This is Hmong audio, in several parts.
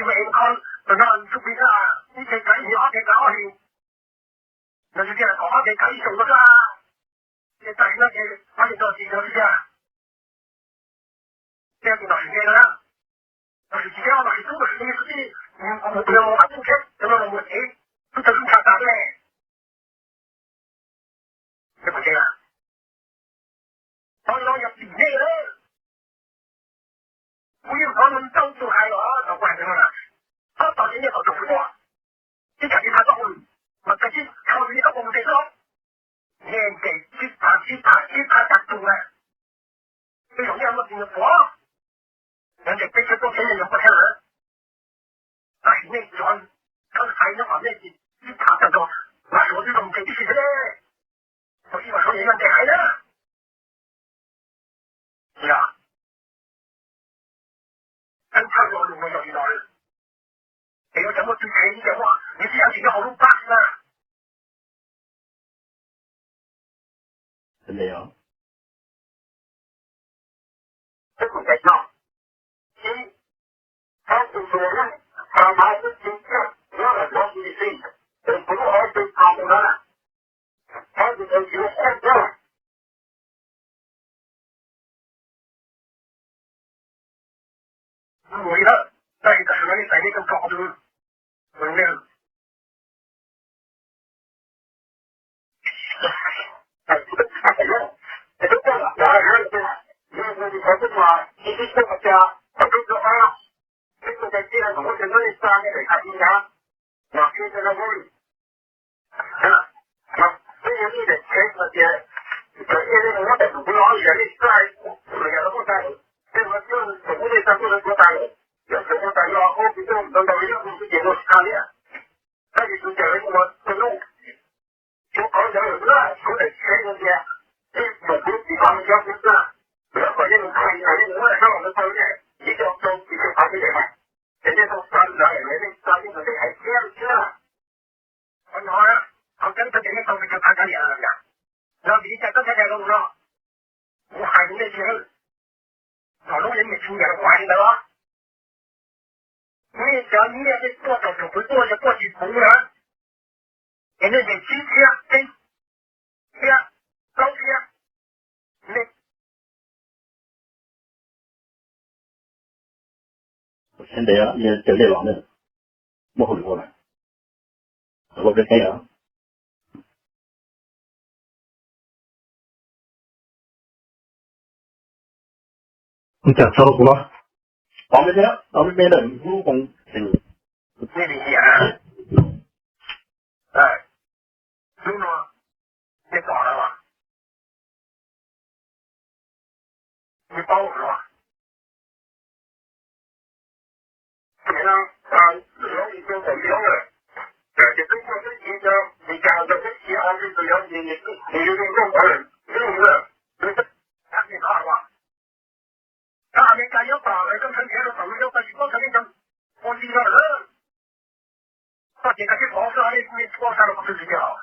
Pem ko, tam no ntsuj plig na, ib teg kav ib hlis, ob teg kav ob hlis. Los yog tias kom ob teg kav ib xyoos no xwb, ces tam sim no ces ob teg kav tsis tau tiag. Ces tus nom sim nce no na, nom sim tsis nce, nom sim tub, nom sim nce xwb tib, mus mus qhov tub thiab cov no los mus ces twb tau tub ntsha tas xwb ne. Qhov no yog tim nej lawm. Kuv yeej hnov ntau tus hais los tau kuv hais ntawd no na, tab tom ces nej kom tus Hmoob ua, ib tsam tsis tau tau, mas koj tsis tau li koj mus ntes xwb. Nej ntes sib phav sib phav sib phav tag tus na, tej zaum nej muaj tus nyuam qhuav, yog ntes peb txhiab plaub txhiab nej yuav muaj thiab lawm. Tab sis nej cov, koj hais nyob kom nej sib phav tag nrho, mas suav twb zoo ntes tib si xwb ne. Thaum ib mas suav yuav ntes hais na. Yog, teb tshaj lo lus no yog li no, es yuav cov muaj txuj kev, cov muaj, nws tsis yog tsis nyob hauv lub pab na. Mus li lawm, tab sis tam sim no nej xaiv nej coj tau qhov twg, mus li. Tab sis tus cawm ua tus nuj, tus qauv ntawd xwb, kuv tawm tshiab tias, tus tub tsis tau mus cov kuv xwb, lawv kom yeej mus qhia, yeej mus muab daim sab los ntawd tau ne, ib co tau tsis tau qhov twg mas, ces nej tau xa ntawd, nej xa yeej tus ntawd hais thiab xwb. Qhov no, qhov tseeb tiag tiag nej tau tus cov phav kav liam no, vim li cas koj thiaj hais zoo no? Kuv hais rau nej tiag, thaum lub yeej niam tsis nyiam kuv hais li ntawd los, nej cov nyiaj nej tuaj thaum thaum kuv tuaj yog tuaj tsis puv na, es nej ntes tsib txhiab, peb txhiab, plaub txhiab, nej Siab ntev, caw nej los na, muaj hauj lwm ua lawm, los peb qeeb os. Ua cas txog kuv los, tau me me, tau me me ntawm lub koom. Nej li hiam, lub no nej pom lawm los? Nej paub los? Ces no, lawv lub Vim Xya tawm lawm, ces twb muaj teb chaws Meskas rau teb chaws Amekas yuav nws nws nws yuav nws nyob ntawd lawm, nws nws nws nws nws nws Amelikas yuav tom lawv koj ntshaw nrhiav rau tom lub nyob tau tsis paub txog nej cov ua li no lawm. Koj ces koj tsis paub xwb, nej nej tsis paub xa rau qhov twg tiag tiag os.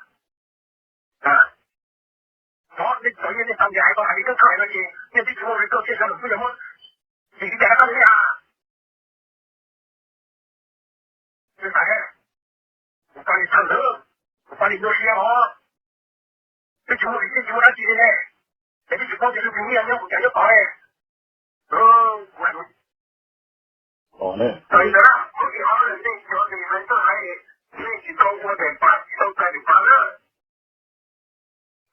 Tov nej txom nyem nej txom nyem hais tau hais li koj hais no ces nej twb tsis muaj li koj thiaj xa lus twb yog muab vim li cas rau koj li a. Kuv pab li txhawj lawm, kuv pab li nyuaj siab os. Twb tsis muaj vim twb tsis muaj dab tsi li ne, es twb tsis paub tias tus nyiaj nyob kuv cas nyob tod ne. Kuv hais nej tsis tau ua daim paj tsis tau kawm daim paj na.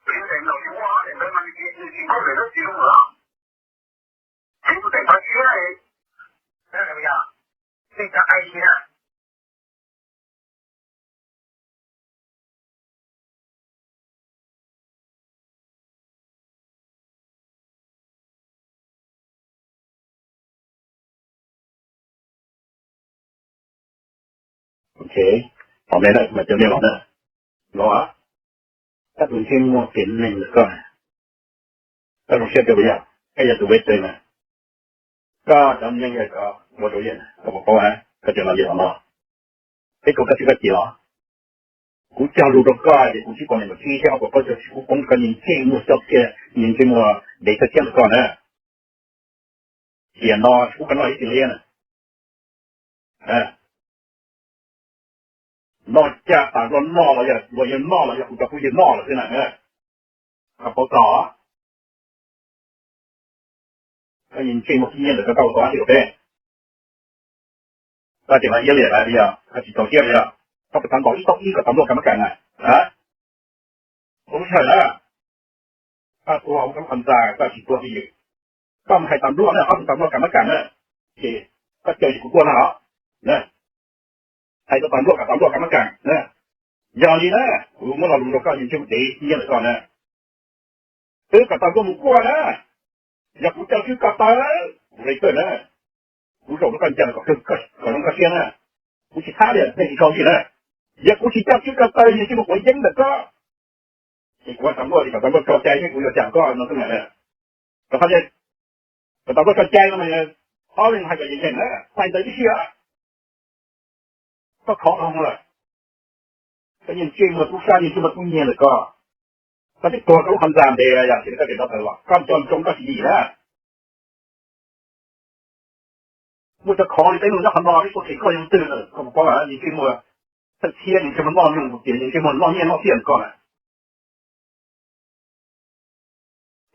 Tsis tau daim ntawd mas nws tsis paub daim dab tsi los. Tsis ua daim paj siab, nej cov ai na. Ok, qhov me na mas cov nej los na, los, koj tus ntsej muag kev neeg ntawm koj, koj zoo siab rau puas yog? Koj yog tus vej teg na, koj cov neeg yog cov ua rau yam koj puas paub na, koj tseem los li los no, peb koj koj tsis koj cia los. Kuv cog lus rau koj ces kuv tsis pom niam ntawm tsis thiab ob puas paub cog tsis kuv poob koj niag ntsej muag coj kiag niag ntsej muag dev txhawj thiab ntawm koj na. Tiam no kuv koj noj ib txhis liab na. Noj caj tas nrog noj los yog luag yawg noj los yog kuv cov phooj ywg noj lawm xwb na. Koj paub txog, koj ntsej muag tib nyiab ntawm koj, koj ua tau dab tsi rau peb? Koj tseem hais iab liam lawm yog koj tsis txaus siab li os? Koj puas xav ntaus ib tauj ib kom tas npluaj kas mab kas na? Ua lub sij hawm na, koj tuag ua koj lub qhov ntxa, koj tsis tuag twj ywm. Koj mus hais tas npluaj na, ob tug tas npluaj kas mab kas na, ces koj caw yus kuv tuaj no os. Hais rau tas npluaj kom tas npluaj kas mab kas na. Yog li na, kuv muab lo lus rau koj, ntsej muag dev nyiab ntawm koj na. Twb kom tas npluaj mus kuaj na, yog kuv coj Tswb Kab taw, kuv li kawg na, kuv zaum rau koj ncaj kom zoo koj siab na. Kuv tsis thab li nej tsis tau ntsis na. Yog kuv tsis coj Tswb Kab taw, ntsej muag quav yeeb ntawm koj, ces kuv tas npluaj li kom tas npluaj tso cai thiab kuv yuav cam koj no xwb na. Rau qhov kom tas npluaj tso cai no mas, ob leeg hais kom yeem yeem na, hais ntawd tib si. Koj khov dhau lawm. Koj ntsej muag tub sab, ntsej muag tub nyiag ntawm koj. Koj twb tuag koj lub qhov ntxa ntev yom, ces koj tseem rov tawm los, koj nco ntsoov koj tsis dim na. Muaj cov khov li peb mus nyob qhov no, peb tuaj them koj yog twg lawm, koj puas paub lawm? Ntsej muag txhawj thiab ntsej muag noj nyoog tias ntsej muag noj nyiaj noj txiaj ntawm koj na.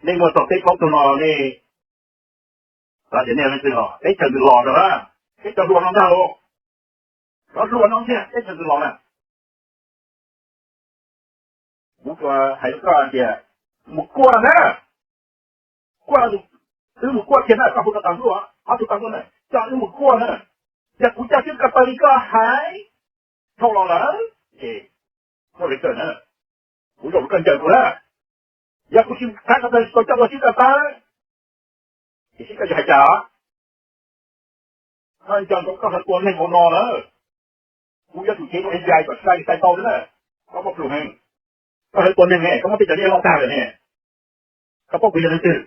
Nej muaj txog peb plaub tug no nej, tias nej leej twg los teb chaws ntws los rau na, teb chaws hluas no ntag los, cov hluas no ntag teb chaws ntws los na. Kuv hais rau koj tias mus kuaj na, kuaj, wb mus kuaj kiag na, koj hu tau tas npluaj, ob tug tas npluaj na, coj wb mus kuaj na. Yog kuv coj Tswb Kab taw li koj hais dhau los lawm ces muaj li kawg na, kuv zaum rau koj ncaws kuv na. Yog kuv tsis, Tswb Kab taw tsis tau coj tuaj Tswb Kab taw, ces sib koj yuav hais cas? Koj nco ntsoov koj hlawv tua neeg hauv no lawm. Kuv yuav tsum cev tus F B I kom sai sai tau na. Koj muaj plum heev. Koj hlawv tua neeg ne, koj muab tej cov nyiaj loj tag lawm ne. Koj paub kuv yog leej twg?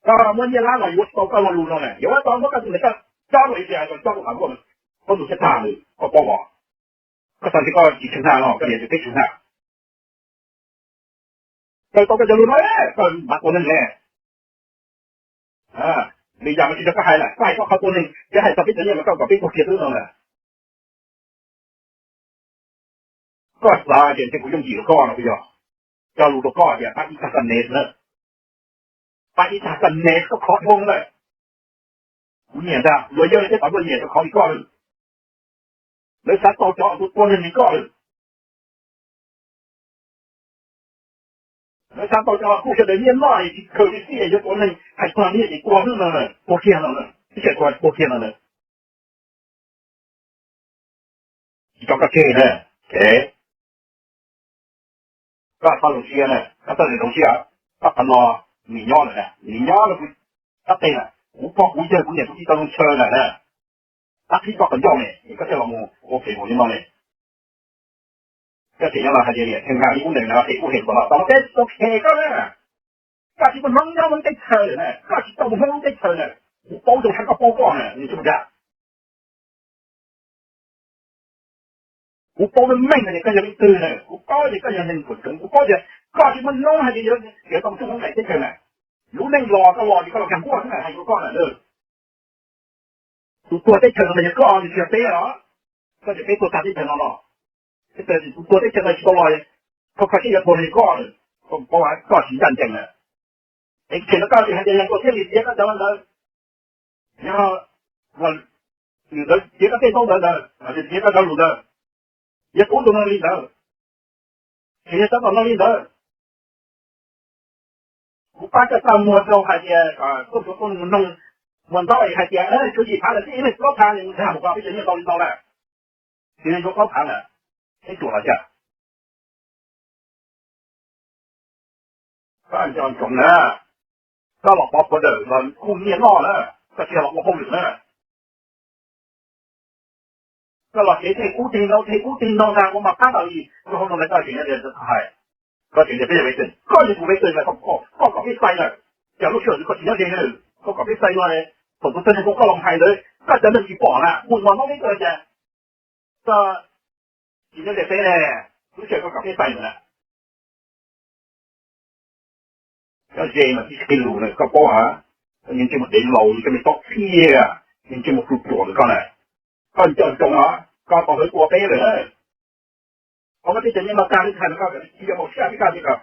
Koj muab nyiaj lab los yuav tsis tau koj lo lus no na, yuav tau muab koj tus ntawd coj, coj mus F B I, coj mus qhov ntuj, koj tus siab tag lawm, koj paub os. Koj xav tias koj tsis tshwm hna los koj niam tsis peb tshwm hna. Koj tau koj cov lus no, koj mam tua neeg ne. Vim yam mas tsis nrog koj hais lawm, koj hais koj qhov tua neeg, ces hais txog peb cov nyiaj mas koj kom peb tuag kiag xwb no na. Koj xav tias ntshe kuv yooj yim rau koj no puas yog? Cog lus rau koj tias pab ib tag tag nes na, pab ib tag tag nes koj khov dhau lawm. Kuv nyiam ntag, luag yawg tej tom luag nyiam rau khov li koj lawm. Lawv xav tau cov tua tua neeg li koj lawm. Lawv xav tau cov kuj sawv daws nyiaj noj es tsis khaws li xij yuav tua neeg hais txog nyiaj ces tua xwb no, tua kiag no, ib tsam tua tua kiag no na. Tsis tso koj tseg na. Koj txhob zoo siab na, koj txhob zoo siab. Koj qhov no, nws nyob lawm na, nws nyob no, koj tej na, kuv pog kuv yawg kuv niam kuv txiv tau zoo chaw lawm na. Tab qhib koj qhov ncauj ne, koj thiaj los mus ua Facebook li no ne. Koj tseem nyob los hais tias niam theej nqa ib ub nees na, es kuj hem kom los tau los peb tsis tau khe koj na. Koj tsis muaj hnub nyob lub teb chaws lawm na, koj tsis tau mus hnub lub teb chaws na. Kuv paub zoo tshaj koj paub koj na, nws tsis mus dag. Kuv paub meej meej hais tias koj yog leej twg na, kuv paub tias koj yog neeg puas tseeb, kuv paub tias koj tsis muaj hnub hais tias yuav tau txog hnub nqaim teb chaws na. Lub neej los koj los ces koj los kag nkuaj xwb na, hais rau koj na. Tus tuag teb chaws no mas yog koj, nws tsis yog peb os. Koj tias peb tuag tag teb chaws no los, tus tuag teb chaws no tsis tau los, kho kho siab yuav tuag li koj lawm. Koj paub koj tsis ncaj ncees na. Es tseem no koj hais tias yog luag thiaj li txiav koj cov ntawd, yog nws ntawd txiav koj tej ntaub ntawv ntawd, txiav koj cov lus ntawd, yog kuv tus no li ntawd, ces yog cov tom no li ntawd. Kuv pab koj txaj muag rau hais tias koj tuaj mus noog muag ntaub es hais tias tshuav yim phav lawm, tib leeg plaub phav, mus dag mus ko peb cov nyiaj tau li ntau lawm, tsis yog yuav plaub phav lawm, peb ruam los cas? Koj nco ntsoov na, koj los pov phuav dawm los kuj nyiaj noj na, koj tsis yog los ua hauj lwm na. Koj los kev tej ub tej no tej ub tej no ntag, kuv mas pab tau li rau hauv no ntag, koj tseem hais, koj tseem tias peb yog vev teem, koj yog tus vev teem mas koj kom peb xais lawm, cas lub sij hawm koj tsis nyob ze na, koj kom peb xais no, thaum tus txawg neeg hu koj los hais ntawd koj cov neeg tsis pom na, hu no no peb koj cas koj tsis nyob ze peb ne, lub sij hawm koj kom peb xais ntawd na. Nyob ze mas tib si qhib lus na, koj paub hab? Koj ntsej muag dev laus, ntsej muag tob txiaj, ntsej muag plhu ruam ntawm koj na. Koj nco ntsoov os, koj tau hawv tua peb lawm. Koj muab teb chaws nyiaj no tag li ntawd koj tsis yog haum siab li koj tias kom,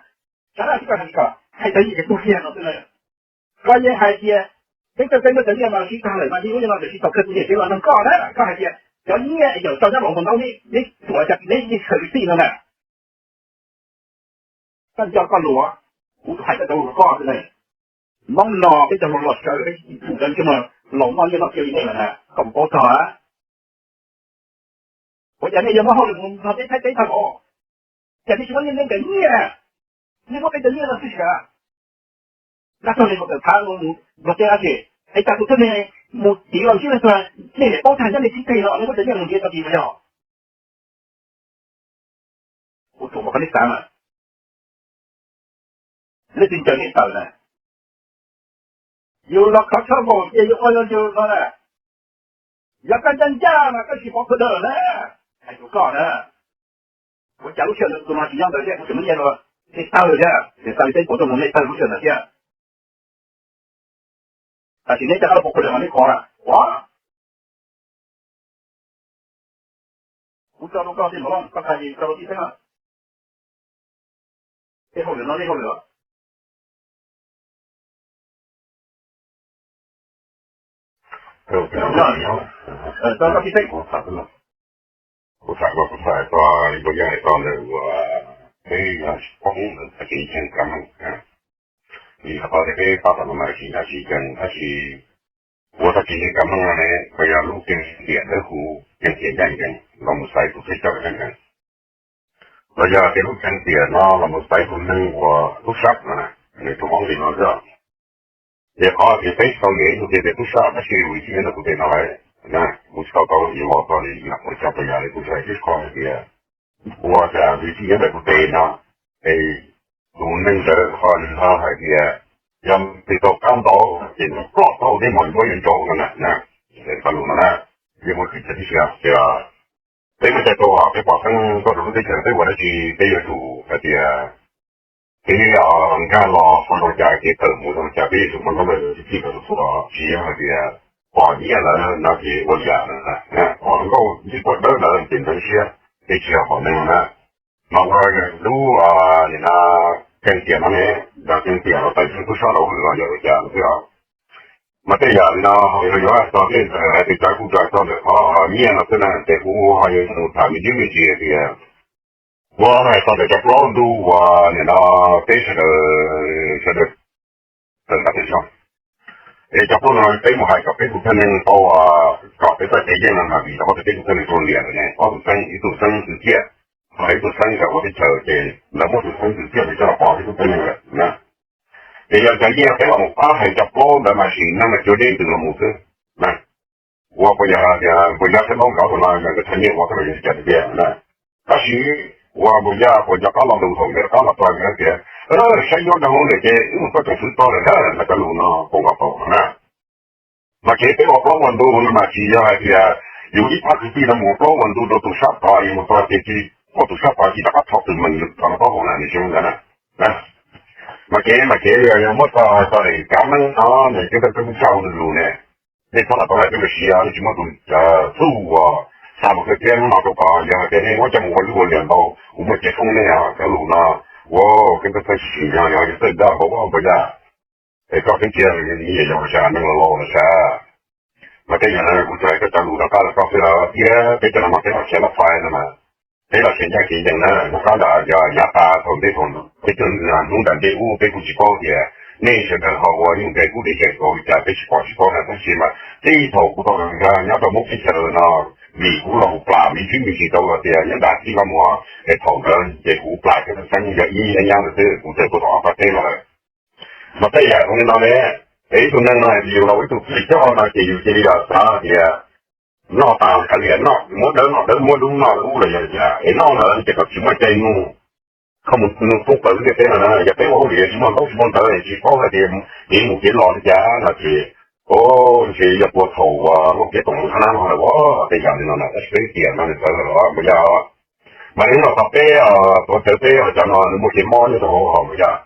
xav dab tsi koj hais li ko, hais tau yim ces tuag kiag no xwb na. Koj yeej hais tias peb txawj peb muab cov nyiaj no sib tag lawm no yeej ua li no tiam sis thaum kawg tus niam tsev los nug koj na, koj hais tias cov nyiaj yawm tau nyob los mus ntaub neb, neb tuav cov neb yeej khaws kwv tij no na. Koj nco koj lus, kuv hais koj cov lus rau koj xwb na. Hnub no peb cov hluas los sawv peb tsis pum cov ntsej muag laus noj nyiaj noj txiag li nej lawm na, koj puas paub txog? Ua cas nej yuav muab hauj lwm mus nrog peb Thaib teb tag npaum? Cas nej tsis muab nyiaj, nej nkawd nyiaj, nej muab peb cov nyiaj no xwb siav. Dab tog li mus kawm phav mus nrog tej dab tsi, es cas tus tub neeg mus tiv los ntsib leej twg, nej niam paub tag nyob nej txhib teg no nej muab cov nyiaj mus nrhiav tso tis mas yog. Kuv tsuas muab koj neb xav na, nej tsis ncaws nej taws na. Yus los khov tshuaj npaum ces yus ua zoo yus no na. Yog koj ncaj ncaj mas koj tsis pov khuv dawb lawm na. Hais rau koj na, ua cas lub sij hawm ntawd tus no tsis nyob ntawd thiab kuv tseem muab nyiaj rau nej tawg thiab, nej tawg peb puas tuaj mus nej tawg lub sij hawm ntawd thiab. Tam sim neb cov koj pov khuv dawb mas neb kov na. Ua, kuv tso rau koj tej no, koj txhais tso rau tib xeeb na. Tej hauj lwm no nej hauj lwm. Kuv tham no kuv tham txog li kuv yog hais txog ntawm uas peb yog poob ntawm tag kis ib cheeb kav meej, vim qhov tias peb pab tau no mas tsis yog tsis ceev tab sis ua tag kis ib kav meej no ne, uas yog lub ceev tiam dawb huv, ceev tiam ncaj ncees los mus xaiv tus thawj coj ncaj ncees, los yog tias lub ceev tiam no los mus xaiv tus neeg uas tub sab no, nws tub hmoob li no xwb. Ces qhov tias peb tsis tau nyeem ib tug tias tias tub sab tab sis yus txij nyob ntawm kuv tes no lawm, kuv tsis tau tau yuav txog li yam ua tshaj pas yam li kuv tsis hais tib qho hais tias ua cas yus txij nyob ntawm kuv tes no, es tus neeg ntawd ho nws ho hais tias yog tes tau qab ntau ces nws ploj tau tej mos ncuab yuav ntsaum no na, qhov lus no na, yeej muaj txim tib si tias peb muaj cai tau peb pom xeeb tuaj rau lub teb chaws peb ua dab tsi peb yuav tsum hais tias peb nkag los ua cas kev tawm mus ua cas peb yuav tsum muaj ntaub ntawv txij txij txhua txhua, tsis yog hais tias pom nyiaj lawm no ces ua li yam, pom nkauj ntsej muag dawb lawm ces ntxeev siab, peb tsis yog pom neeg na. Mas ua lub nim no ceev tiam no ne, yog ceev tiam los tawm tsheej tub sab los hwm los yog ua cas no xwb os. Mas tej yam li no ho yuav yuav txog tej ntawd hais tias kuv tsuas txog ntawm qhov nyiaj no xwb na, ces kuv ho yuav mus tham me ntsis me ntsis tias kuv hais txog ntawm cov plaub ntu uas nim no peb sawv daws, sawv daws tawm nqa tes zog. Es cov plaub no peb mus hais kom peb tus thaj neeg tau, kom peb txoj kev yeej no mas vim rau qhov tias peb tus thaj neeg tau liam lawm ne, ob tug xeeb, ib tug xeeb Xwm Txiaj, ho ib tug xeeb Kam Vaj Teb Chaws, ces lawv muab tus xeeb Xwm Txiaj mus coj los pov peb tus thaj neeg lawm na. Ces yog cov nyiaj peb los mus pab hais cov plaub ntawd mas sim neej mas cuag dej ntws los mus xwb na. Ua puas yog tias puas yog xeeb laub nkawd tus no yog nkawd txhais nyiaj ua koj los yog li cas tiag tiag na. Tab sis ua puas yog puas nco qab lo lus thaum nkawd rov qab los txog nkawd tias saib nyob rau hauv ntawm ces wb mus txog tsoom fwv txog lawm na, cov lus no puas nkaus tau no na. Mas kev peb ua plaub ua ntug no mas tsis yog hais tias yus ib pab kwv tij no mus ua plaub ua ntug rau tus sab tod, yus mus txog ces tsis muaj tus sab tod tsis rov qab thom tus meem yus tod no taub hau na, nws tsis zoo ntawd na. Mas kev mas kev yog muab txog txog daim kav neeb no ne, kev thawj koob tshaj hauv nws lus ne, nej txhob lam tau hais peb mus sia, nej tsis muaj tus txuj uas xa mus kawg thiab hnub no rau tod yog hais tias nej muab coj mus ua lwj ua liam ntau, kuv muaj cev foob nej cov lus no. Ua kev thawj koob tsis tsim nyog yog yus txawj dag npaum ua npaum yaj, es koj twb cia nws yog ua sa neeg los laus los sav. Mas tej yam no kuv tsuas hais koj cov lus rov qab rau koj xwb os, thiab peb cov no mas peb los siav loj fai no mas peb los siav ncaj kev ncees na, hnub qab ntawd yog yav tas thaum ntej thaum peb cov hnub nram ntej ub peb kuj tsis paub tias nej sawv daws ho ua nyuj nqes kub dev nqes kauv li cas peb tsis pom tsis paub na, tab sis mas txij thaum kuv tau nkag nyob rau Hmoob teb chaws no, vim kuv los mus plam me ntsis me ntsis tau los tias nyob nram txij los mus, es thaum ntawd ces kuv plam cov xeeb yog ib nyab ntawd xwb kuv txawm tuaj tau ob pab teb los lawm. Mas tej yam zoo li no ne, es ib tug neeg no yus los ua ib tug plig coj no ces yus cia li yog xav tias noj tas kav liam noj, muab dawb noj dawb, muab dub noj dub los yog li cas es noj ntawd ces kom tsis muaj cai nug, koj mus nug thoob plaws lub ntiaj teb no na. Yog peb ua hauj lwm tsis muaj ntaub tsis muaj ntawv es tsis paub hais tias kev mus kev los li cas no ces, o, ntshe yog puag thaum uas Lauj Kiab Toom mus thab nab no lawm, tej yam li no na, tab sis peb tiam no nws txawv lawm los mus yog. Mas li hnub no txog peb tuav rawv peb cov no nws muaj kev mob nyob rau hauv mus yog.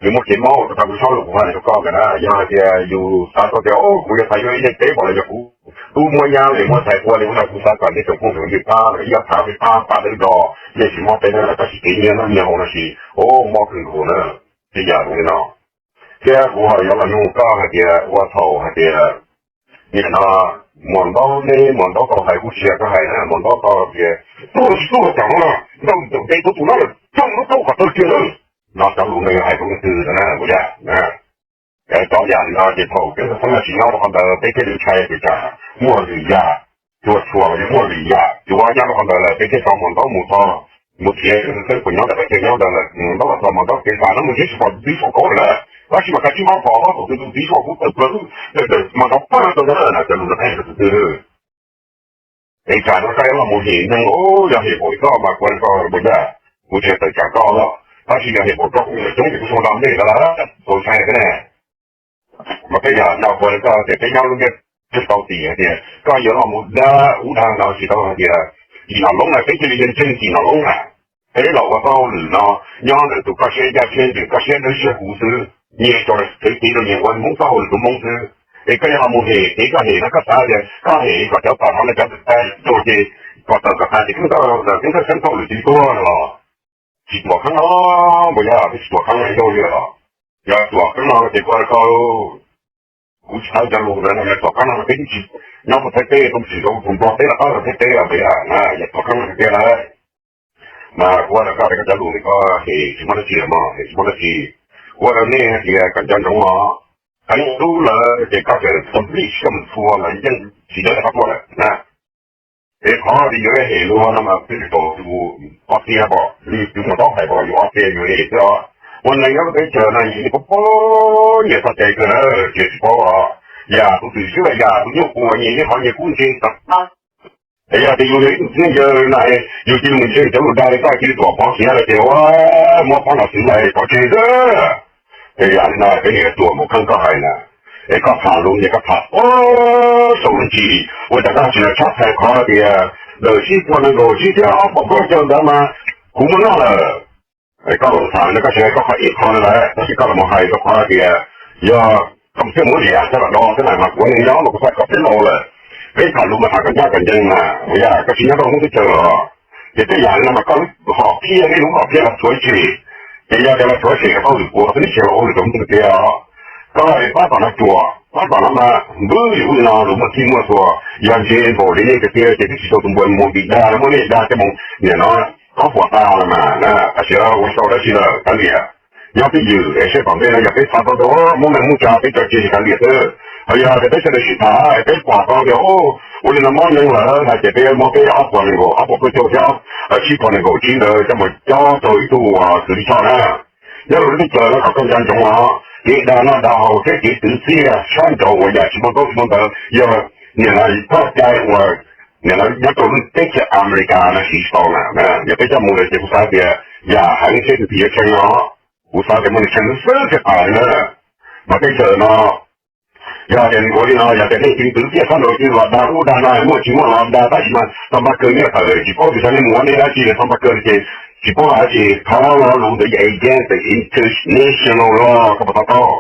Nws muaj kev mob rau tag kuv txhob lus kuv hais rau koj ntawm na, yog hais tias yus xav tau tias kuv yuav xav yuav ib leeg teb pom los yog kuv tub muab nyab li muab ntxhais tua li ub no kuv xav kom nej cov phooj ywg pab ib yam thav peb pab pab dawb do, yeej tsis mob peb na, tab sis kev nyiaj noj nyiaj haus no tsis, o, mob kawg nkaus na. Tej yam zoo li no, thiab kuv ho yuav los nug koj hais tias ua thaum hais tias nim no Muas Ntaub, neb Muas Ntaub tau hais kuv tsis yog koj hais na, Muas Ntaub tau tias tuaj tsis tuaj cov no, nrauj ntaus tes tuaj tus no lawm, coj lub taub kom tawg kiag lawm, no cov lus no yog hais rau leej twg na, ua yam na. Cov yam li no ces thaum peb txheeb tsis nyob rau qhov ntawd peb thiaj li ntshai tias tsam muaj lwm yam, cuag tshua los yog muaj lwm yam cuav nyob rau qhov ntawd lawm peb thiaj tau Muas Ntaub mus txog, mus txiav xeeb puas nyob ntawm peb chaw nyob ntawd lawm, Muas Ntaub los txog Muas Ntaub kev xav no mus ntsib tsis pom txiv suab kauv lawm na. Tab sis mas kav tsij mab phom thaum twg tus txiv suab kauv tawm plaws lub, tawm tawm mas nrov pag rau ntawd na, cov lus no peb hais rau tus twg? Es tsam no koj yuav los mus hem neeg, yog hem pom koj mas kuv ua yam, kuv tsis tawm tsam koj, tab sis yog hem pom koj kuv coob ces kuv tsis ua nrog nej lawm, txaus ntshai thiab ne. Mas peb yam no ua li koj tias peb nyob lub ntiaj teb tau tim hais tias koj yuav los mus dag ub dag no tsis tau hais tias tim Nom Loob na peb cia li yog ntseeg tim Nom Loob na. Peb los ua tau lwm no nyob ntawm tus koj siab ncaj siab ncees koj siab dawb siab huv xwb, nyias tso txev kev rau nyias ua Hmoob txoj hauj lwm tus Hmoob xwb. Es koj yuav los mus hem kev koj hem no koj xav tias koj hem kom cov tom no cov tais tuag ces kom tawm kom tas ces keeb thawj xeeb thawj lwm tis tuag no los tsis tuam kheeb no, npaum yog peb tsis tuam kheeb no ib zaug li los. Yog tuam kheeb no ces kuv, kuv tsis thawb cov lus ntawd no, yog tuam kheeb no peb twb tsis nyob puag Thaib teb, peb tsis tau tus Nplog teb los qab rau Thaib teb los npaum yog na, yog tuam kheeb no tiag tiag lauj. Mas kuv ua rau koj tias koj cov lus ntawd koj hem tsis muaj dab tsi los mas hem tsis muaj dab tsi. Kuv ua rau nej hais tias kom nco ntsoov os, qee lub lawm ces koj tseem complete tsis coj mus txhua lawm yeej tsis dawb rau koj tuaj lawm na. Es qhov tias yuav hem luag no mas twb tau tus ob txiab pom li tus Muas Ntaub hais pom yus ob txiab yus li xwb os. Ua neeg nyob lub teb chaws no yus yeej paub paub nyias txoj cai kawg na, tsis tsis paub os. Yam tus twm xwb los yam tus nyuj qus nyias yeej qhov nyias kub ntse tag. Es yog tias yus yog ib tug txiv neej yawg na, yus cia li mus ntseeg cov lus dag li koj cia li tuam pov khiav lawm ces ua muab pov los xwb mas pov tseg xwb. Ces yam li no peb niam tuam mus kheej koj hais na, es koj tham lus ces koj tham ua saum lub ntsis ua cas koj tsis los tshab txhais qhov tias ntawm sib puas nees nkaum tsib thiab ob puas plaub caug ntawd mas kuv muaj noj lawm. Koj los tham no koj tsis hais koj qhov ib qho no lawm tab sis koj los mus hais rau qhov tias yog koj thiaj muab liam thiab los do thiab na mas kuv ua neeg nyob mas kuv xav kom peb laus lawm, peb tham lus mas tham kom ncaj kom ncees mas ua yam koj tsis nyob rau Hmoob teb chaws los. Ces tej yam li no mas koj lub hom phiaj, nej lub hom phiaj los tshuav tshem, ces yog tias los tshuav tshem kom tau lwm puav xwb, nej tsis los ua lwm tus Hmoob tiag tiag os. Koj pab tom no ruam, pab tom no mas npwb yus ub li no lus muaj txij muaj txhua, yog ntse npaum li nej tiag tiag ces twb tsis tau tus npua mus ntim dag los muab nej dag coj mus nim no qhov puas tas los mas na, tab sis ua sau dab tsi lawm kav liam. Nyob twj ywm es seb tom ntej no yog peb xav tau rau Hmoob neej Hmoob tsa peb tso tseg kav liam xwb. Ho yog tias peb sawv daws sib tham peb pom tau tias ua li no mob neeg lawm no ces peb muab peb ob puas nees nkaum, ob puas plaub caug thiab tsib puas nees nkaum tsib ntawd coj mus cob rau ib tug xws li Tshoj na. Nyob rau lub teb chaws no kom koj nco ntsoov os, kev dag noj dag haus thiab kev twv txiaj sab nraud uas yam tsis muaj ntaub tsis muaj ntawv yog nim no txoj cai uas nim no nyob rau lub teb chaws Amelikas no siv tsis tau na. Yog peb coj mus lawm ces kuv xav tias yam heev seb tus twg yuav tshee no, kuv xav tias muaj neeg tshee xwb thiaj tas li na. Mas teb chaws no yog tias ua li no yog tias nej twv txiaj sab nraud twb los dag ub dag no muaj tsis muaj los dag tab sis mas txog npaj kawg nyiaj tawm tsis paub tias xyov nej mus ua nej dab tsi li txog npaj kawg ces tsis paub hais dab tsi, qhov lo lus ntawd yog against the international law koj puas to taub.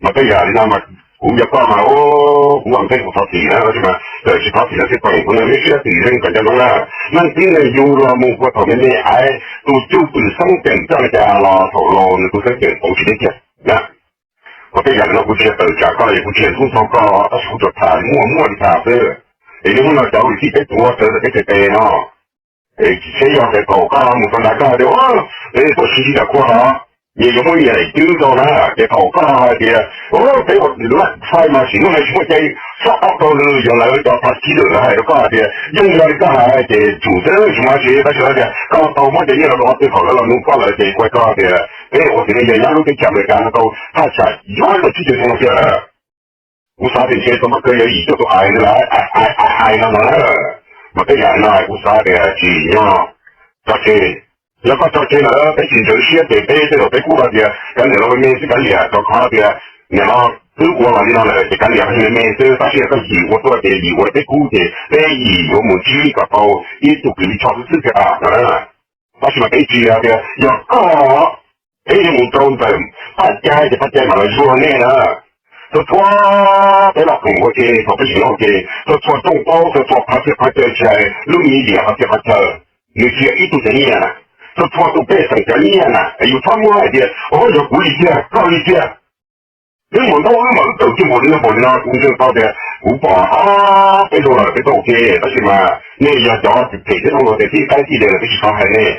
Mas tej yam li no mas kuv yog koj mas kuv vam pheej kuv thov txim na, tab sis mas txawm tsis thov txim no xwb tau kuv no neb siab txim zeej kom nco ntsoov na. Leej tib neeg yug los mus puag thaum me me aiv tus cwj pwm xeeb ceem coj li cas los thaum laus nws tus xeeb ceem pauv tsis deb kiag na. Mas tej yam li no kuv tsis yog tawm tsam koj los yog kuv tsis yog ntxub ntxaug koj, tab sis kuv tsuas tham muaj muaj li tham xwb. Es niaj hnub no cov lus txij peb tuav rawv ntawm peb txhais tes no, seb yog tias thaum koj mus tau nrad koj hais tias peb tuaj sib ntsib nram khuaj no, nyias yuav muab nyias daim cwb rau na, ces thaum koj hais tias peb ua laij thaij mas sim neej no tsis muaj cai, txhob ob rau nws yog lawv cov thav kib lwm lawv hais rau koj hais tias yeej yog li koj hais ces tsum xwb tsis muaj dab tsi, tab sis hais tias koj tau muab cov nyiaj no rau ob tug thaum lawv los nug koj lawm ces kuv hais koj tias peb ua txiv neej yog nyob lub teb chaws Amelikas no tau thaj tsam yuav tau tsib caug xyoo no tiag lawm. Kuv xav tias ntshe tau npaj kawg yog yim cuaj tus ais ntawd lawm, ais no no na. Mas tej yam no kuv xav tias tsim nyog tso tseg. Yog koj tso tseg lawm peb tsis ntsawv siab ces peb tej zaum peb kuj hais tias kav liam los me me xwb kav liam, rau qhov tias nim no twb ua los li no lawm ces kav liam me me xwb, tab sis yog koj yim ua tuaj ces yim ua peb kub ces peb yim yuav mus ntsib kom tau ib tug kws li tsho xwb xwb thiaj tas no na. Tab sis mas peb tsis hais tias yog koj, peb yuav mus rau ntawm Paj Cai ces Paj Cai mam los zuag nej na. Txhua txhua peb los koom ua ke, thaum peb tsis los ua ke, txhua txhua rooj plaub, txhua txhua qhov txhia qhov chaw, tsis hais lub media qhov txhia qhov chaw, nws tsis yog ib tug cov nyiaj na. Txhua txhua tus pej xeem cov nyiaj na, yus txhob muab hais tias, o, yog kuv li tiag, koj li tiag. Wb mus ntaub wb mam wb tawm kiag npaum li no npaum li no, kuv ntseeg tau tias kuv pom ob peb zaug lawm peb tau ua ke, tab sis mas nej yog cov phem thiab zoo luag tias tib qaib tib de lawm peb tsis tau hais nej.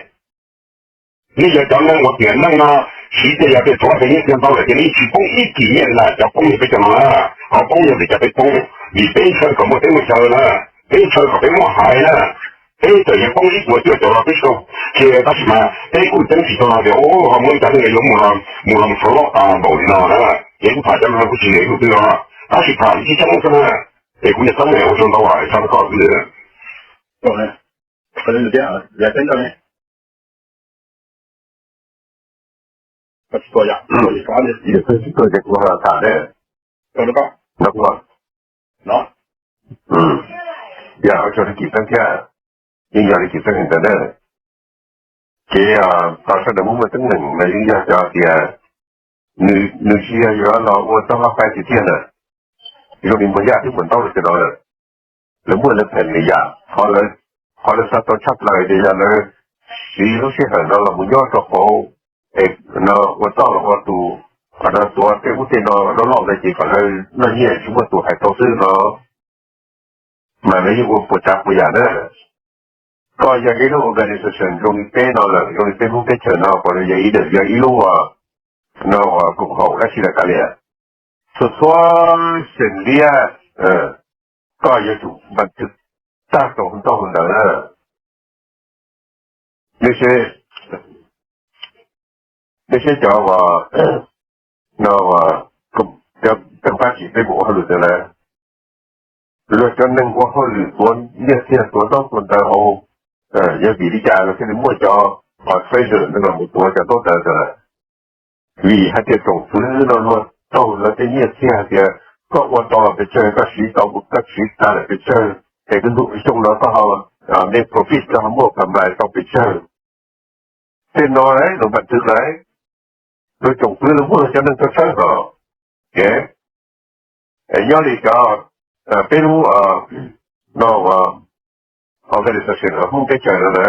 Nej yog cov neeg uas tiam neej no siv tej yam phem txog tej nyiaj txiag ntau lawm ces nej tsis poob ib kis nyiaj na, cov poob yog peb cov no na, qhov poob yog vim cas peb poob, vim peb ntshaw kom muaj teb muaj chaw na, peb ntshaw kom peb muaj haiv na. Peb txawm yuav poob ib puas cuaj caum los peb tsis tau qhia, tab sis mas peb kuj ceeb tsis tau tias ho muaj ib cov neeg yuav mus mus los txhua loj tas npaum li no na. Ces kuv tham cov no kuj tsis nyiam ib tug twg no, tab sis tham ib tsoom xwb na. Es kuv niam txeeb ua tsaug ntau, tshaj koj xwb. Tsis tuaj ces kuv ho tham ne. Yog ua tsaug li Kim Xeeb thiab, yeej yog li Kim Xeeb hais ntawd na. Ces tau sawv daws muaj muaj teeb meem mas yeej yog cov tias nws tsis yog yuav los ua txoj hauj lwm tiag tiag na. Zoo li Npuag Yaj twb mus ntaub rau cov no lawm, lawv muaj lawv phem nws yam, qhov lawv xav tau tshaj plaws ces yog lawv siv lub sij hawm no los mus nyob rau hauv es no ua txoj los ua tus, qhov no tuav tej ub tej no loj loj ntawd ces kom lawv noj nyiaj tsis muaj tus hais tau xwb no. Mas lawv yeej ua puas tsav puas yam na. Koj yog ib lub organization zoo li peb no lawm, zoo li peb Hmoob teb chaws no, puas yog ib lub no uas koom haum dab tsi lawm kav liam. Txhua txhua xeem liab, koj yuav tsum npaj twg tag rau hauv ntawd na. Nej saib cov uas no, peb pab tsis peb mus ua hauj lwm ntawd na, luag cov neeg ua hauj lwm tuav nyiaj txiag tuav ntaub tuav ntawv hauv, yog vim li cas luag thiaj li muaj cov treasurer no los mus tuav cov ntaub ntawv ntawd lawm? Vim hais tias tsoom fwv no luag taug lawv tej nyiaj txiag hais tias koj ua tau lawm pes tsawg, koj siv tau, koj siv tag lawm pes tsawg, es tus ntu xyoo no koj ho, nej profit koj ho muaj kam npais tau pes tsawg. Tej no lawv npaj twg lawm? Luag tsoom fwv luag muaj luag cov neeg txawj tshawb hos. Nyob li cov peb lub no organization Hmoob teb chaws no na,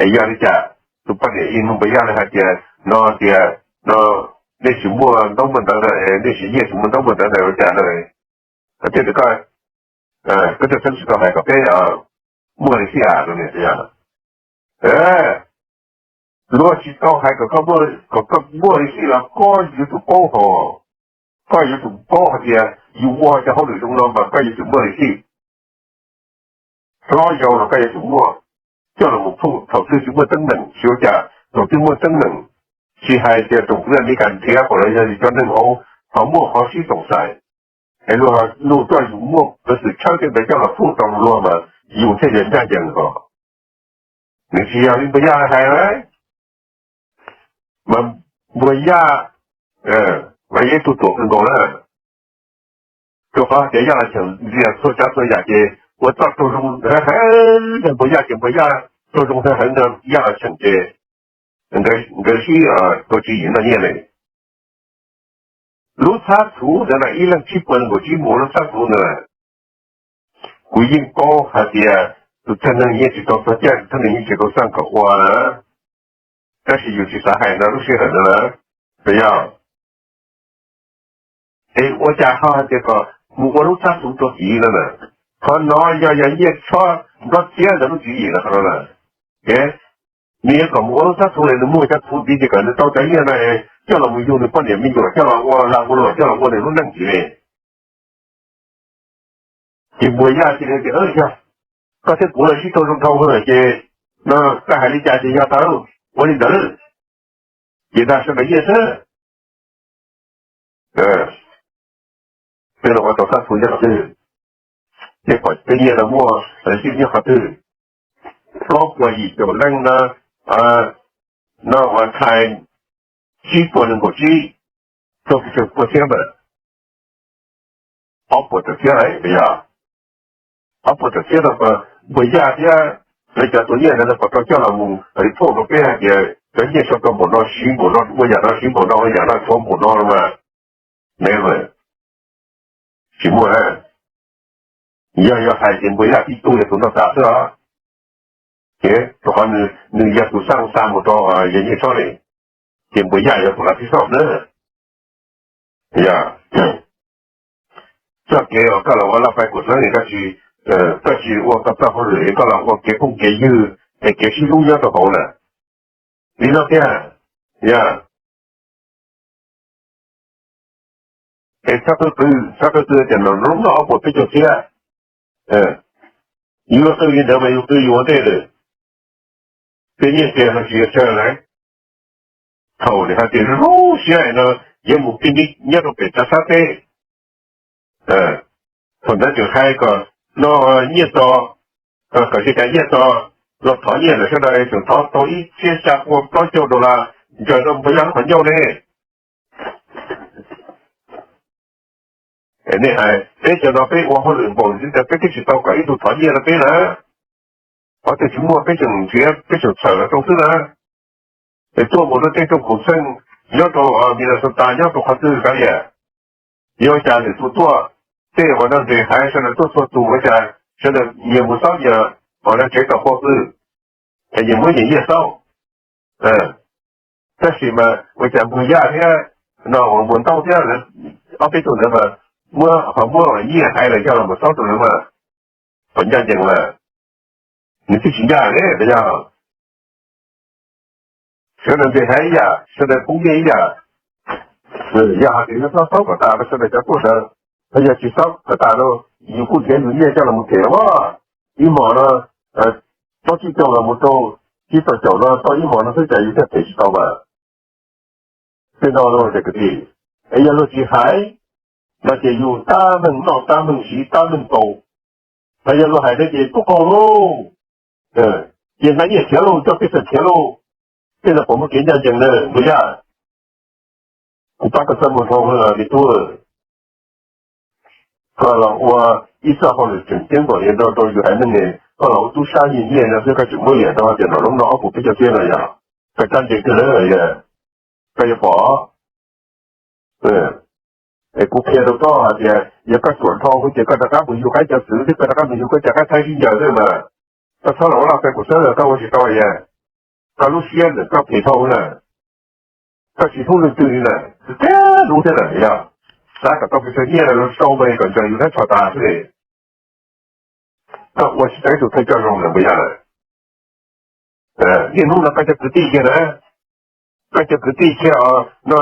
es yog li cas tus poj niam yeej nug Npuag Yaj hais tias no tias no nej tsis muaj ntaub muaj ntawv na, nej tsis nyiaj tsis muaj ntaub muaj ntawv na ua cas na? Koj tej koj, koj tej xeeb tsis tau hais kom peb muaj li xij as no. Luag tsis tau hais kom koj muaj li xij los koj yuav tsum paub hos, koj yuav tsum paub hais tias yus ua cov hauj lwm zoo no mas koj yuav tsum muaj li xij. Hlob yau los koj yuav tsum muaj, coj los mus phum thaum twg tsis muaj teeb meem tsis ua cas, thaum twg muaj teeb meem, tsis hais tias tsoom fwv Amelikas nrhiav kom los yog cov neeg hauv ho muaj qhov sib toom xais, es luag nug tuaj yus muaj peev xwm tshawb tej ntawd coj los phum rau luag mas yus thiaj li ncaj ncees hos. Nws tsis yog li Npuag Yaj hais, mas Npuag Yaj mas yog ib tug tuam kawg nkaus na. Rau qhov tias Yaj Los Cheem ntxias txhua tsav txhua yam ces ua txoj raug zoo heev heev, Npuag Yaj ces Npuag Yaj raug zoo heev heev, Yaj Los Cheem ces nkawd sib tua tswv yim noj nyiaj ne. Lub txhab thuv ntawd na, ib leeg tsib puas nees nkaum tsib mus ua lub txhab thuv ntawd, kuv yeej paub hais tias tus thawj neeg yeej tsis tau txog caij, tus thawj neeg yeej tsis tau xaj kom ua na, tab sis yus tsis xav hais no lub sij hawm ntawd na, puas yog? Es ua cas ho hais tias kom mus ua lub txhab thuv tua kiv no na? Qhov no yog yog nyiaj tshob nplob txiab ntawd lub tswv yim no qhov no na. Ces nws yuav kom mus ua lub txhab thuv li nws muaj cov thuv tid ces kom nws tau cov nyiaj no coj los mus yug nws poj niam me nyuam, coj los ua lag ua luam, coj los ua nws lub neej ntxiv li. Ces Npuag Yaj cia li tias, yog koj thiab kuv los sib raug zoo dhau lawm ces no koj hais li cas ces yog tau, ua li ntawd. Ces dag sawv daws nyiaj xwb. Peb los ua tau txhab thuv nyob qhov twg? Peb pom peb nyiaj no muaj sib nyob qhov twg? Plaub puas yim caum leej no, no uas thais tsib puas nees nkaum tsib, rau pes tsawg puas txhiab ntawd? Ob puas tawm txhiab lawm yog? Ob puas tawm txhiab no Npuag Yaj thiab lawv cov tus nyiaj ntawd lawv puas tau coj los mus report rau peb hais tias cov nyiaj sau tau npaum no siv npaum no ua yam no, siv npaum no ua yam no, tshuav npaum no los mas Never, tsis muaj. Yog yuav hais ces npua yaj tib tug yog tus noj tas xwb os. Ces rau qhov nws yog tus xa xa mus rau yawg Nyiaj Tshoob ne, ces npua yaj yog tus hais tib xoj na. Yog txoj kev uas koj los ua laj pais kuam sab ne, koj tsis ua koj txoj hauj lwm, koj los ua kev phooj kev ywg es kev sib hlub nyob rau hauv na. Li no tiag, yog es txhob qw, txhob qw tias noj ob puas peb caug txhiab. Yus qw li ntawd mas yus qw yus ua ntej lawm. Tej nyiaj txiag no tsis yog tsawg lawm. Thaum nws hais tias lub siab no yuav mus picnic nyob rau pem tsav sab teb, thaum ntawd tseem hais kom no nyiaj tso, kom tsis tas nyiaj tso, los thov nyiaj lawm sawv daws tseem thov tau ib txhiab xya pua plaub caug dollar ntsaws rau npua yaj lub qhov ncauj ne. Nej hais peb cov no peb ua hauj lwm npaum li ntawd peb twb tsis tau kom ib tug thov nyiaj rau peb na. Qhov twg tsis muaj peb tseem nrhiav peb tseem txhawm los rau xwb na. Es tuaj mus rau tej rooj khoom xeej nyob rau Minnesota nyob rau qhov twg kav liam, yuav ua cas lwm tus tuaj, tej uas nrog nres haiv sawv daws tuaj txhua tus ua cas sawv daws nyias mus xaub nyias, uas lawv tsev tau pov xwb, es nyias muab nyias nyiaj xaub. Tab sis mas ua cas npua yaj thiab no uas npua ntaub thiab, ob peb tug ntawd mas muab, ho muab nyiaj hais los yog los mus xaub rau lawv mas, qhov ncaj ncees mas nws twb tsis ncaj ne, yog sawv daws nres haiv ib yam, sawv daws poob nyiaj ib yam. Yog hais tias yog xaub xaub kom tas rau sawv daws cov tuaj ntawd, yog tsis xaub kom tas rau, yus kuj nrhiav yus nyiaj coj los mus them os. Ib hmos no plaub tsib caug los mus rau tsib rau caum no tau ib hmos no xwb cas yus thiaj them tsis tau mas. Tej no kwv tij, es yog luag tsis hais no ces yus tab meeg noj tab meeg siv tab meeg tau. Hos yog luag hais no ces tub qaug lauj, ces hnav nyiaj khiav lauj, coj pej xeem khiav lauj, tej no puas muaj kev ncaj ncees na npua yaj? Kuv pab koj txaj muag dhau li tub. Koj los ua ib txoj hauj lwm tseem ceeb npaum li no rau yus haiv neeg, koj los ua tub sab nyiaj nyiaj no xwb koj tseem muab liam rau tias noj lub no ob puas peb caug txhiab no yog koj cab nce kawg na, koj yuav pom. Es kuv qhia rau koj hais tias yog koj xuam dhau ces koj rov qab mus yug qaib cov txwv thiab koj rov qab mus yug koj cov qaib thaib sib ncaws xwb mas. Koj txhob los ua laj pes kuv xwb, koj ua tsis tau, koj lub siab ntawm koj phem dhau na. Koj tsis hlub leej twg li na, tiag lub thiab na, yog xav kom tau pes tsawg nyiaj los sau mas kom ntsaws yus hnab tsho tas xwb. Koj ua tsis tau ib tug thawj coj zoo lawm puas yog? Niaj hnub no koj cov kwv tij kiag na, koj cov kwv tij kiag no,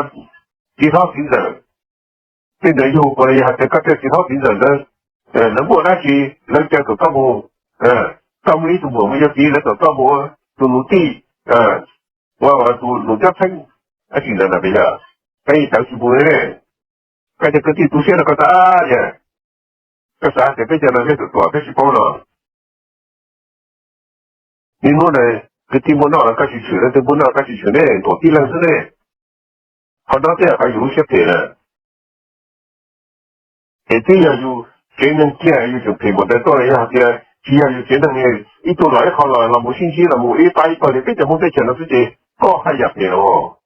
txiv hlob txiv ntxawm, tej ntawd yug puas yog hais tias koj tej txiv hlob txiv ntxawm ntawd lawv muaj dab tsi lawv caw kom koj mus, koj muaj ib tug muam mus yuav txiv lawv kom koj mus ua tus nus tij, ua tus nus cob txheeb, dab tsi ntawd na puas yog? Peb tawv tsis mus ne. Koj cov kwv tij tu siab rau koj tas yog, koj xav tias peb cov no peb tus tuam peb tsis paub los? Niaj hnub no kwv tij muaj noj los koj tsis tshwm, leej twg muaj noj koj tsis tshwm ne, tuam tib leeg xwb ne. Qhov no twb yog qhov yus lub siab phem lawm. Es twb yog yus tsev neeg kiag yus tseem phem npaum ntawd tuaj, yog hais tias tsis yog yus tsev neeg, ib tug los ib qho los los mus sib ntsib los mus ib pab ib pawg li peb cov Hmoob teb chaws no xwb ces koj haj yam phem los.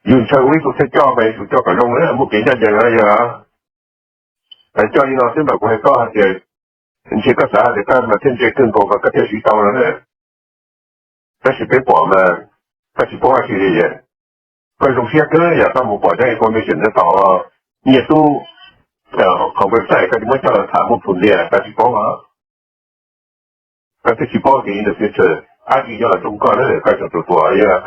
Yus ntshaw ua ib tug thawj coj mas yus coj kom zoo na, muaj kev ncaj ncees na yog. Coj li no xwb mas kuv hais koj hais tias, ntshe koj xav hais tias koj mas thiaj ntse kawg nkaus mas koj thiaj siv tau no na. Tab sis peb pom mas koj tsis paub dab tsi li. Koj zoo siab kawg yog koj mus pom cov information no tom Nyiaj Tub qhov website, koj tsis muab coj los tham muaj proof tias koj tsis paub. Koj twb tsis paub tias in the future dab tsi yuav los rooj koj na, koj tseem tus tuam yog.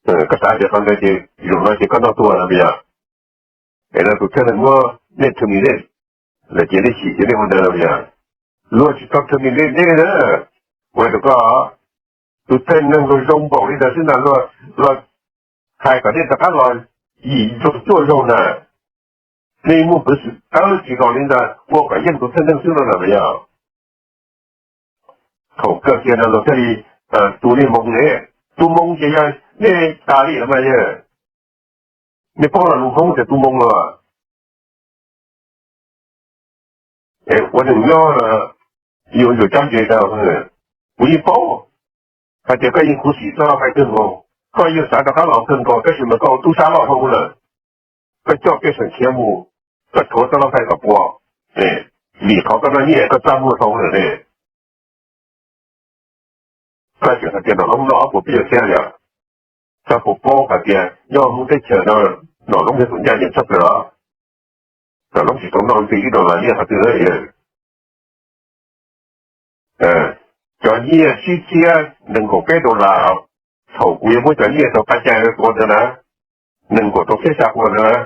Koj xav tias qhov ntawd ces zaum no ces koj noj tuag no puas yog? Es no tus thawj neeg muab nej terminate lawm ces nej chim ces nej ua ntawd los puas yog? Luag tsis tau terminate nej na. Ua rau koj, tus thawj neeg luag zoo npaum li ntawd xwb ntag, luag hais kom nej rov qab los yim zaug cuaj zaug ntag. Nej muaj peev xwm tawv tsis los li ntawd ua kom yeej tus thawj neeg xwb no na puas yog? Thaum kawg kiag no luag thiaj li tu nej moo ne. Tu moo ces yog nej tas li los mas yog. Nej paub los lus Hmoob tias tu moo los? Ua neeg nyob los yuav tsum cab ntse rau. Kuv yeej paub hais tias koj yeej khuv xim txog laj fais kawg nkaus. Koj yeej xav rov qab los kawg nkaus tab sis mas koj ua tub sab loj dhau lawm, koj coj pej xeem khiav mus, koj rhuav tau loj thaj kom puas, vim qhov koj noj nyiaj koj txaj muag dhau lawm ne. Koj tseem hais tias nom loob noj ob puas peb caug txhiab yom? Koj puas paub hais tias nyob Hmoob teb chaws no nom loob yog tus ncaj ncees tshaj plaws los? Nom loob tsis tau noj nti ib dollar nyiaj qhov twg. Cov nyiaj tsib txhiab nees nkaum peb dollar, thaum kuv yuav muab cov nyiaj rau pab cai tua ntawd na, nees nkaum rau peb xya pua ntawd,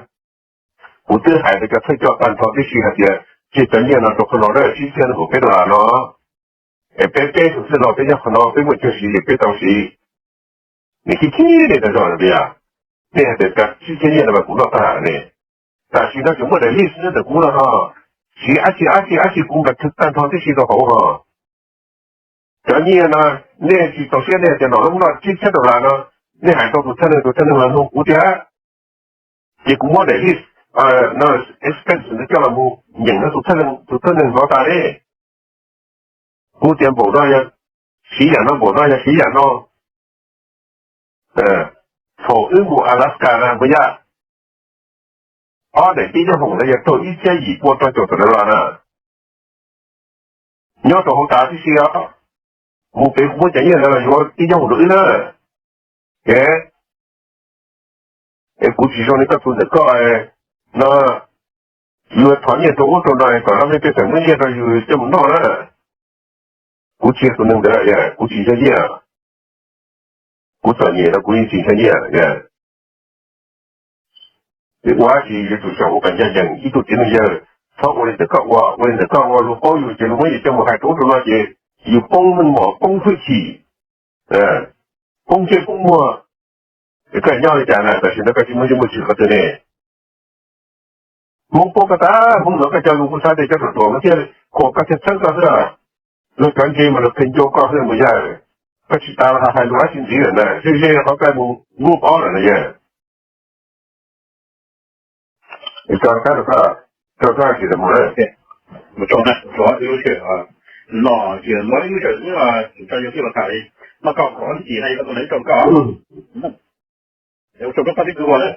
kuv twb hais rau cov thawj coj tag nrho tib si hais tias cia cov nyiaj no rau qhov no, tsib txhiab nees nkaum peb dollar no, es peb peb tug xwb no peb nyob qhov no peb muaj chaw siv es peb tau siv. Nws khib khib nej tas zog tias, nej hais tias tsib txhiab nyiaj no mas kuv noj tag ne. Tam sim no tseem muaj daim list nyob ntawm kuv no ho, siv ab tsi ab tsi ab tsi kuv nqa tag nrho tib si rau hauv ho. Cov nyiaj no nej tsis txaus siab nej hais tias nom loob noj tsib txhiab dollar no, nej hais rau tus thawj neeg, tus thawj neeg los nug kuv tiag. Ces kuv muab daim list no expense no coj los mus nyeem rau tus thawj neeg hnov tas li. Kuv tias npaum no yog siv yam no, npaum no yog siv yam no. Thaum wb mus Alaska na puas yog, ob daim tib nyob hoom ntawd yog raug ib txhiab yim pua rau caum tawm dollar na. Nyob rau hauv tas tib si os, mus pem kuv muab cov nyiaj ntawd los yuav tib nyob hoom rau wb na. Es kuv tsis zoo li koj tus ntawm koj no, yus thov nyiaj rau ub rau no kom lawv pej xeem muab nyiaj rau yus coj mus noj na. Kuv tsis yog tus neeg ntawd, kuv tsis nco nyiaj. Kuv txom nyem los kuv yeej tsis nco nyiaj. Ua dab tsi yuav tsum xyaum ua kom ncaj ncees. Ib tug txiv neej yawg txhob ua li ntawm koj ua, ua li ntawm koj ua luag paub yus ces luag muab yus coj mus hais rau ub rau no ces yus poob meej mom poob hwj chim, poob ntsej poob muag. Es koj nyob li cas na, tam sim no koj tsis muaj ntsej muaj txim qhov twg ne? Hmoob paub koj tag, Hmoob hnov koj cov lus kuj xav tias cov ruam ruam no thiaj khuam koj thiaj txhawb koj xwb. Luag cov ntse mas luag pheej nco koj xwb mas yawg. Koj tsis tas los hais lus dab tsi ntxiv lawm na, ze ze qhov koj mus move on lawm na yawg. Rau koj, rau koj tsis mus na. Mus tso na, tso ib lub sij hawm no, ces muab ib lub sij hawm xwb, tso yog tij los tham li, mas koj kom ib chim na, yog koj tus neeg rau koj. Mus tso koj pab tib kwv ua na.